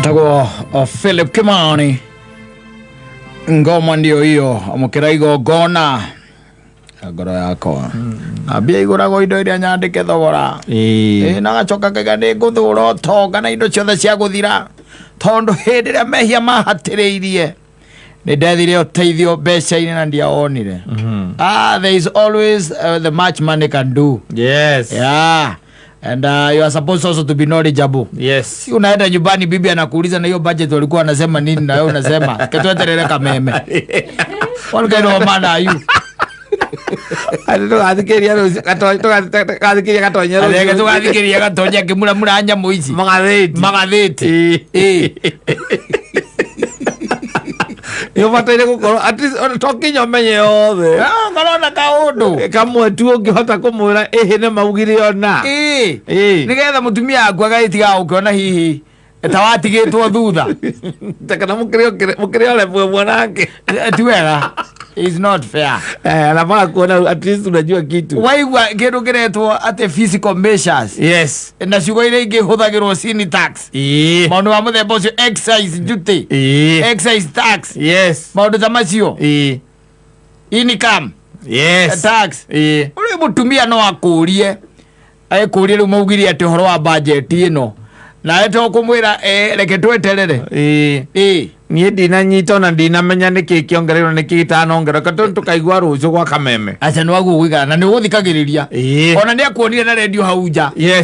Etagwo Philip Kimani, ngoma ndio hiyo, amũkĩra igongona ngoro yakwa na mbia igũragwo indo iria nyandĩke thogora. Ĩĩ. Ĩĩ, na gacoka kaiga nĩ ngũthũra ũtonga na indo ciothe cia gũthira, tondũ hĩndĩ ĩrĩa mehia mahatĩrĩirie nĩ ndethire ũteithio mbeca-inĩ na ndiawonire. Ah, there is always the much money can do. Yeah, and you are supposed also to be knowledgeable. Si unaenda nyumbani, bibi anakuuliza na hiyo budget walikuwa wanasema nini, na wewe unasema ketweterere kameme. What kind of a man are you? Atĩ tũgathikĩria rũciũ, tũgathikĩria gatonye rũciũ. Arege tugathikiria gatonya kimuramura nyamũ ici. Magathĩti. Magathĩti. Ĩĩ. Nĩ ũbataire gũkorwo at least ona to nginya ũmenye yothe. Ah, ngorwo na kaũndũ. Kamwe tu ũngĩhota kũmwĩra ĩhĩ nĩ maugire ona. Ĩĩ. Ĩĩ. Nĩgetha mũtumia waku agagĩtigaga gũkĩona hihi ta watigĩtwo thutha. Ta kana mũkĩrĩ o level ĩmwe nake. Eh, ti wega. It's not fair. Eh, anafaa kuona at least unajua kitu. Waigua kĩndũ kĩretwo atĩ physical measures na ciugo iria ingĩ hũthagĩrwo sin tax. Maũndũ ma mũthemba ũcio, excise duty, excise tax, maũndũ ta macio, income tax. Ũrĩ mũtumia no akũrie, agĩkũrie rĩu maugire atĩ ũhoro wa bajeti ĩno, nawe to kũmwĩra eh, reke tweterere. Ĩĩ. Niĩ ndinanyita ona ndinamenya nĩkĩ kĩongereirwo, nĩkĩ gĩtanongererwo. Reke tũkaigua rũciũ gwa kameme. Aca nĩ waguo gũikara na nĩ ũgũthikagĩrĩria. Ona nĩ akuonire na redio hau nja. Ĩĩ.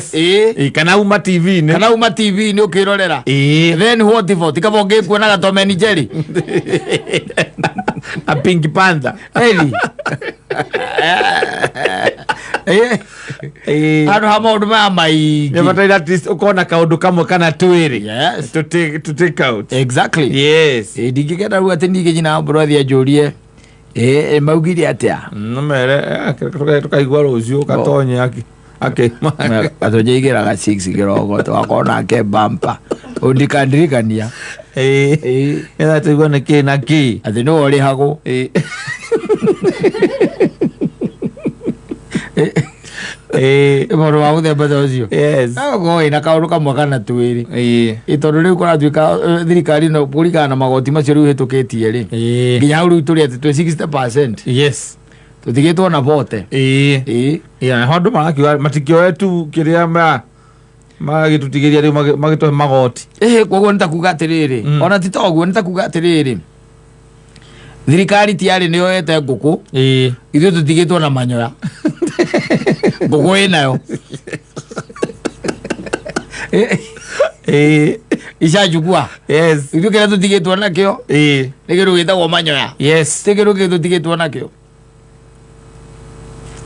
Ĩĩ, kana uma TV-inĩ. Kana uma TV-inĩ ũkĩrorera. Then what if tikaba ũngĩkuonaga Tom and Jerry? Na Pink Panther. Eli. Eh, handũ ha maũndũ maya maingĩ. Nĩbataire at least ũkorwo na kaũndũ kamwe kana twĩrĩ to take out. Ĩ, ndingĩkenda rĩu atĩ ningĩ nyina wa mbũrũ athiĩ anjũrie, "Ĩ, ĩ, maugire atĩa?" Nomere tũkaigua rũciũ gatonye akĩ Gatonye igĩraga 6 kĩroko, tũgakorwo nake bampa ũndikandirikania. Ĩĩ. Nĩgetha tũigue nĩ kĩ na kĩ. Atĩ nĩwe ũrĩhagwo. Maũndũ ma mũthemba ta ũcio. Ũkorwo wĩna kaũndũ kamwe kana twĩrĩ. Ĩ, tondũ rĩu kũratuĩka thirikari ĩno kũringana na magoti macio rĩu ĩhĩtũkĩtie rĩ, nginya hau rĩu tũrĩ atĩ twĩ 60, tũtigĩtwo na bote. Ĩĩ. Yeah, ho andũ marakiuga matikĩoe tu kĩrĩa magĩtũtigĩria rĩu magĩtũhe magoti. Ĩhĩ, koguo nĩ ta kuga atĩrĩrĩ, ona ti toguo, nĩ ta kuga atĩrĩrĩ, thirikari tiarĩ nĩ yoete ngũkũ, ithuĩ tũtigĩtwo na manyoya, ngũkũ ĩnayo. Icachukua. Ithuĩ kĩrĩa tũtigĩtwo nakĩo nĩ kĩndũ gĩtagwo manyoya. Ti kĩndũ kĩngĩ tũtigĩtwo nakĩo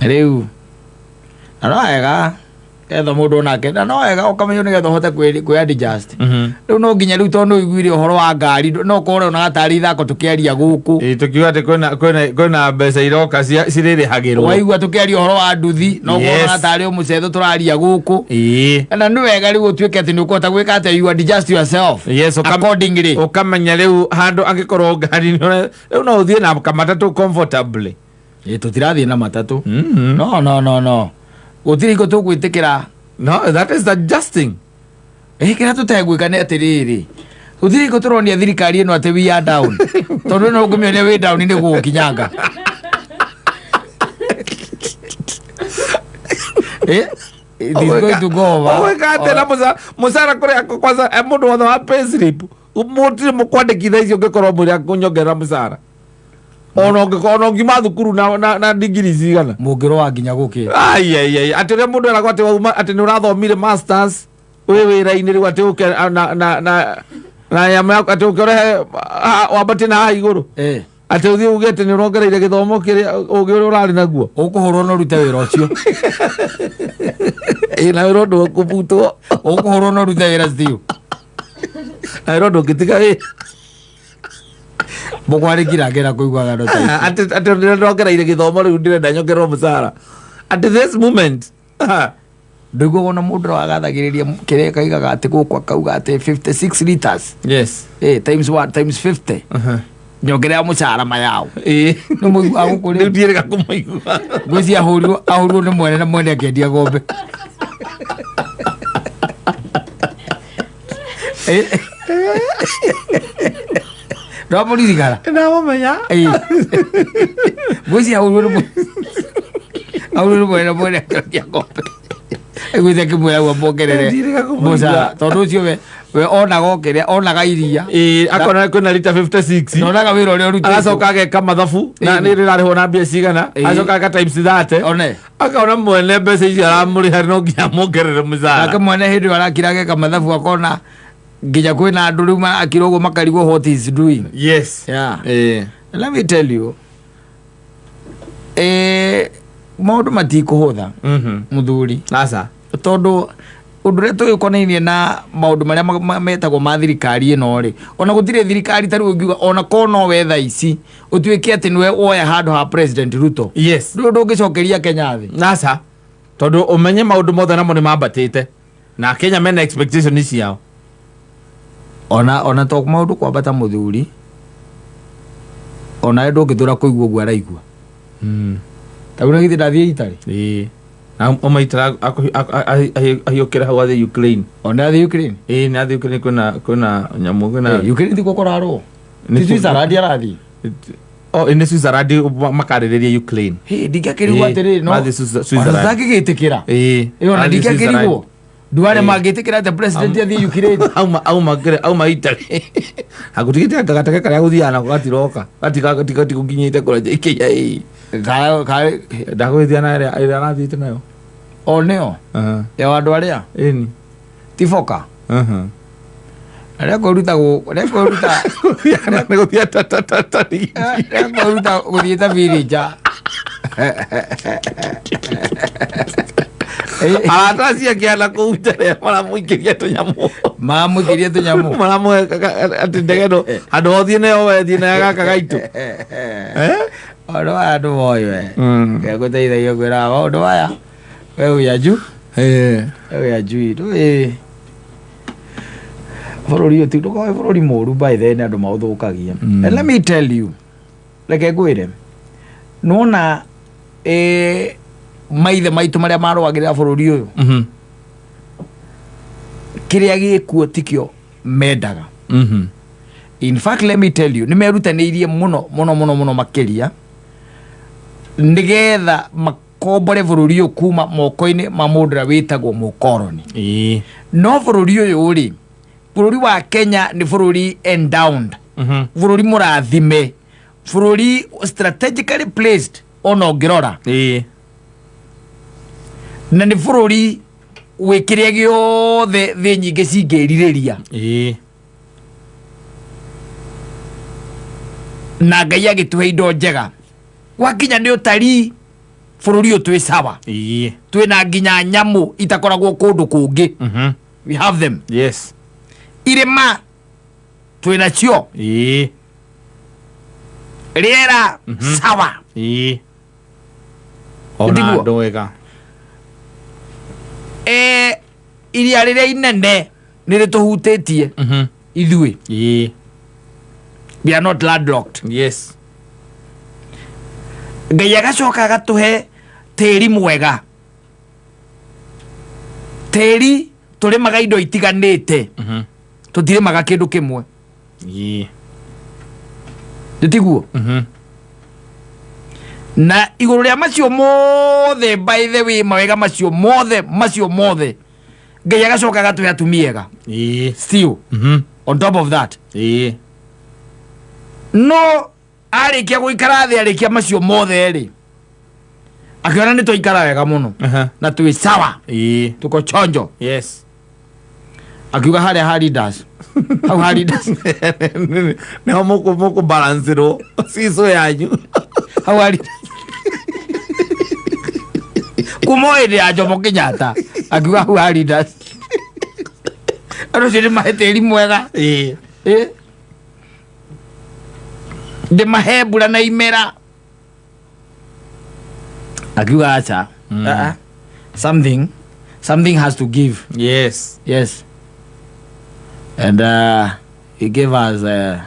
rĩu, na no wega ketha mũndũ onake, na no wega ũkamenya nĩgetha ũhote kwĩ adjust. Rĩu no nginya rĩu, tondũ nĩ ũiguire ũhoro wa ngari, no ũkorwo onaga tarĩ ithako tũkĩaria gũkũ. Ĩĩ, tũkiuga atĩ kwĩna mbeca iroka cirĩrĩhagĩrwo. Waigua tũkĩaria ũhoro wa nduthi, no ũkorwo onaga tarĩ o mũcetho tũraria gũkũ. Na nĩ wega rĩu ũtuĩke atĩ nĩ ũkũhota gwĩka atĩa, you adjust yourself accordingly. Ũkamenya rĩu handũ angĩkorwo ngari rĩu no ũthiĩ na kamatatũ comfortably. Ĩ, tũtirathiĩ na matatũ. No, no, no, no, gũtirĩ hingo tũgwĩtĩkĩra. No, that is adjusting. Ĩ, kĩrĩa tũtegwĩka nĩ atĩrĩrĩ, gũtirĩ hingo tũronia thirikari ĩno atĩ we are down, tondũ no ũngĩmĩonia wĩ down nĩ gũgũkinyanga. Ĩ, it is going to go over. Ũgwĩka atĩa na mũcara kũrĩa kwanza mũndũ wothe wa payslip mũtirĩ mũkwandĩkithia icio ũngĩkorwo mwĩre nyongerera mũcara ona ũngĩkorwo ona ũngiuma thukuru na ndigiri cigana. Mũngĩrũa nginya gũkĩ. Ai ai ai, atĩ ũrĩa mũndũ eragwo atĩ wauma atĩ nĩ ũrathomire masters wĩ wĩra-inĩ, rĩu atĩ ũke na nyama yaku atĩ ũke ũrehe wambatie na haha igũrũ, atĩ ũthiĩ uge atĩ nĩ ũrongereire gĩthomo kĩrĩa ũgĩ ũrĩa ũrarĩ naguo. Ũkũhũrwo no ũrute wĩra ũcio. Ĩ, na wĩra ũndũ ũkũbutwo. Ũkũhũrwo no ũrute wĩra still. Na wĩra ũndũ ũngĩtiga wĩ Mũkwarĩkira ngera kũigua ng'ano ta ici. Atĩ ndĩrongereire gĩthomo, rĩu ndĩrenda nyongererwo mũcara at this moment. Ndũiguaga ona mũndũ agathagĩrĩria kĩrĩa kaigaga atĩ gũkũ akauga atĩ 56 liters, times 1 times 50, nyongerera mũcara mayao. Nĩ mũiguaga gũkũ Rĩu rĩu? Ndiĩrĩga kũmũigua. Ngwĩciria ahũrirwo nĩ mwene na mwene akĩendia ng'ombe. Ndwamũririkana? Ndamũmenya. Ngwĩciria hau nĩ mwene akĩroria ng'ombe aiguĩte akĩmwĩra guo mongerere Ndirĩga kũmũigua. mũcara, tondũ ũcio we onaga o kĩrĩa onaga iria. Ĩĩ, akona kwĩna rita 56. Nonaga wĩra ũrĩa ũrutĩtwo. Agacoka ageka mathabu na Ĩĩ. nĩ rĩrarĩhwo na mbia cigana. Ĩĩ. Agacoka aka times 30. One. Akaona mwene mbeca icio aramũrĩha no nginya amuongerere mũcara. Nake mwene hĩndĩ ĩyo arakira ageka mathabu, akona nginya kwĩna andũ rĩu marakira ũguo makarigwo what is doing. Yes. Yeah. Ĩĩ. Let me tell you, maũndũ matikũhũtha, mũthuri. Aca. Tondũ ũndũ ũrĩa tũgĩkonainie na maũndũ marĩa metagwo ma thirikari ĩno rĩ, ona gũtirĩ thirikari ta rĩu ũngiuga ona korwo no we thaa ici ũtuĩke atĩ nĩwe woya handũ ha President Ruto, ndũrĩ ũndũ ũngĩcokeria Kenya thĩ. Aca, tondũ ũmenye maũndũ mothe namo nĩ mambatĩte na Kenya mena expectation ciao. Ona to maũndũ kwambata, mũthuri, onawe ndũngĩtũra kũigua ũguo araigua. Ta rĩu nagithĩ ndathiĩ Italy? Ĩĩ, na ũmaitara ahiũkĩre hau athiĩ Ukraine. Ona athiĩ Ukraine? Ĩĩ, nĩ athiĩ Ukraine, kwĩna nyamũ, kwĩna Ukraine tikuo kũrarwo? Nĩ Ti Switzerland arathiĩ? Oh, nĩ Switzerland makarĩrĩria Ukraine. Hĩ, ndingĩakĩrigwo Ĩĩ, atĩrĩrĩ, no mathiĩ Switzerland. ona tutangĩgĩtĩkĩra. Ĩĩ. Ĩ, ona Athiĩ ndingĩakĩrigwo ndũ arĩa Ĩĩ. mangĩtĩkĩra atĩ president athiĩ Ukraine. Auma Italy agũtigĩte anga gateke karĩa gũthiaga nako gatiroka, gatigũkinyĩte kũrĩa JKIA. Ka Ndagũgĩthia na ĩrĩa arathiĩte nayo. O nĩo ya andũ arĩa Ĩni. ti boka rĩa kwĩruta rĩa kwĩruta. Nĩ gũthia tatatata. Rĩa kwĩruta gũthiĩ ta virinja. Arata ciake ana kũu nja maramũikĩria tũnyamũ. Mamũikĩrie tũnyamũ. Maramũhe atĩ ndege ĩno handũ hothiĩ nayo we thiĩ nayo gaka gaitũ. Eh? Maũndũ maya andũ moĩ we gũteithagia kwĩra maũndũ maya we ũyaju we ũyajui ndũĩ bũrũri ũyũ ti ndũkorwo wĩ bũrũri mũru by then andũ maũthũkagia. And let me tell you, reke ngwĩre, nĩwona maithe maitũ marĩa marũagĩrĩra bũrũri ũyũ, kĩrĩa gĩkuo tikĩo mendaga. In fact, let me tell you, nĩ merutanĩirie mũno mũno mũno mũno makĩria nĩgetha makombore bũrũri ũyũ kuma moko-inĩ ma mũndũ ũrĩa wĩtagwo mũkoroni. No bũrũri ũyũ rĩ, bũrũri wa Kenya nĩ bũrũri endowed, bũrũri mũrathime, bũrũri strategically placed ona ũngĩrora, na nĩ bũrũri wĩ kĩrĩa gĩothe thĩ nyingĩ cingĩrirĩria, na Ngai agĩtũhe indo njega. Gwakinya nĩ ũtarii, bũrũri ũyũ twĩ sawa. Twĩna nginya nyamũ itakoragwo kũndũ kũngĩ. We have them. Irĩma twĩna cio. Rĩera sawa. Ona Ndiguo. andũ wega. Iria rĩrĩa inene nĩ rĩtũhutĩtie ithuĩ. We are not landlocked. Ngai agacoka agatũhe tĩri mwega, tĩri tũrĩmaga indo itiganĩte. Tũtirĩmaga kĩndũ kĩmwe. Tiguo? Na igũrũ rĩa macio mothe, by the way, mawega macio mothe, macio mothe, Ngai agacoka agatũhe atumia ega. Still on top of that, no arĩkia gũikara thĩ, arĩkia macio mothe rĩ, akĩona nĩ twaikara wega mũno na twĩ sawa, tuko chonjo. Akiuga harĩa ha leaders, hau ha leaders, Nĩho mũkũ balancĩrwo cico yanyu. Hau ha leaders kuma o hĩndĩ ya Jomo Kenyatta, akiuga hau ha leaders andũ acio nĩ mahe tĩri mwega. Ndĩmahe mbura na imera. Akiuga acha. Ah, ah. Something has to give. Yes, and he gave us the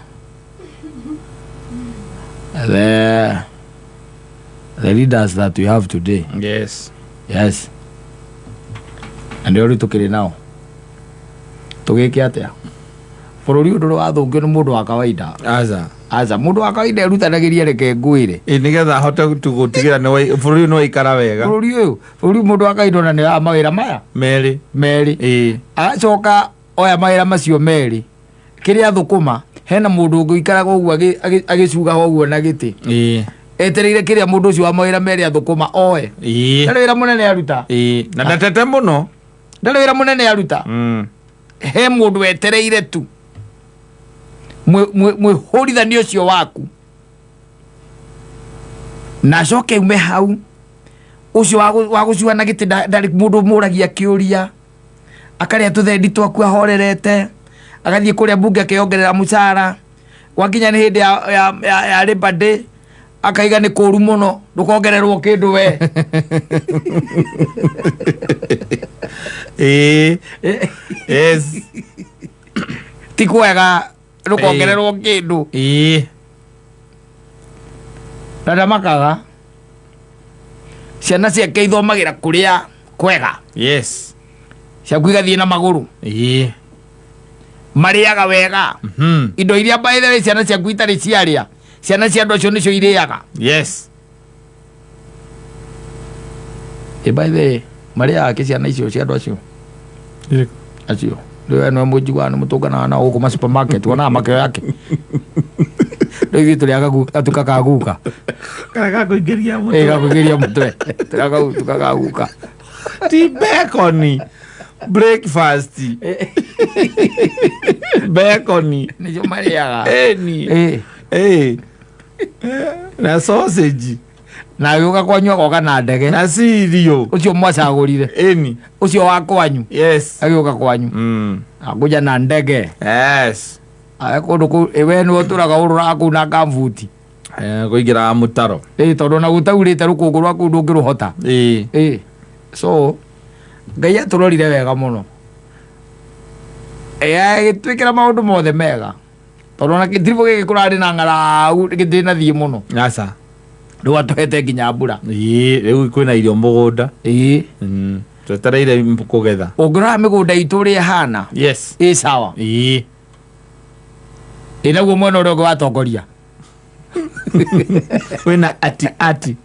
leaders that we have today. Yes, and rĩu tũkĩrĩ nao tũgĩke atĩa? Bũrũri ũyũ ndũrĩ wathũkio nĩ mũndũ wa kawaida. Aca. Aca, mũndũ wa kawaida erutanagĩria, reke ngwĩre. Ĩ, nĩgetha ahote tu gũtigĩra bũrũri ũyũ nĩ waikara wega. Bũrũri ũyũ, bũrũri mũndũ wa kawaida ona nĩ oyaga mawĩra maya Merĩ. Merĩ. Agacoka oya mawĩra macio merĩ, kĩrĩa thũkũma, hena mũndũ ũngĩ ũikaraga ũguo agĩcugaga ũguo na gĩtĩ, etereire kĩrĩa mũndũ ũcio wa mawĩra merĩ athũkũma oe. Ndarĩ wĩra mũnene aruta. Ĩ, na ndatete mũno. Ndarĩ wĩra mũnene aruta. He mũndũ wetereire tu mwĩhũrithania ũcio waku na acoke ume hau, ũcio wa gũcua na gĩtĩ ndarĩ mũndũ mũragia kĩũria, akarĩa tũthendi twaku ahorerete, agathiĩ kũrĩa mbunge akeyongerera mũcara. Gwakinya nĩ hĩndĩ ya Labor Day, akaiga nĩ kũru mũno, ndũkongererwo kĩndũ we. Ĩ, yes. Ti kwega, ndũkongererwo kĩndũ. Na ndamakaga, ciana ciake ithomagĩra kũrĩa kwega. Ciaku igathiĩ na magũrũ. Marĩaga wega. Indo iria, by the way, ciana ciaku itarĩ ciarĩa, ciana cia andũ acio nĩcio irĩaga. Ĩ, by the way, marĩaga kĩ ciana icio cia andũ acio acio? Rĩu we nĩwe mũnjiguaga, nĩ mũtũnganaga nao gũkũ ma supermarket, wonaga makĩo yake. Rĩu ithuĩ tũrĩaga gatuka ka guka. Kana gakũingĩria Ĩ, mũtwe. Gakũingĩria mũtwe. Tũrĩaga gatuka ka guka. Ti bacon breakfast, bacon. Nĩcio marĩaga. Eni. Ĩ. Ĩ, na sausage. Na agĩũka kwanyu agoka na ndege. Na cereal. Ũcio mwacagũrire. Eni. Ũcio wa kwanyu. Agĩũka kwanyu akuja na ndege. Aya, kũndũ kũu ĩ, we nĩwe ũtũraga ũrũraga kũu na kambuti. Eh, kũingĩra mũtaro. Ĩ, tondũ ona gũtaurĩte, rũkũngũ rwa kũu ndũngĩrũhota. Ĩ, so Ngai atũrorire wega mũno. Ĩ, agĩtwĩkĩra maũndũ mothe mega, tondũ ona gĩtiribũ gĩkĩ kũrarĩ na ng'aragu gĩtinathiĩ mũno. Aca. Rĩu atũhete nginya mbura. Ĩ, rĩu kwĩna irio mũgũnda. Twetereire kũgetha. Ũngĩrora mĩgũnda itũ ũrĩa ĩhana, ĩ sawa. Ĩ, naguo mwena ũrĩa ũngĩ watongoria Wĩna ati ati.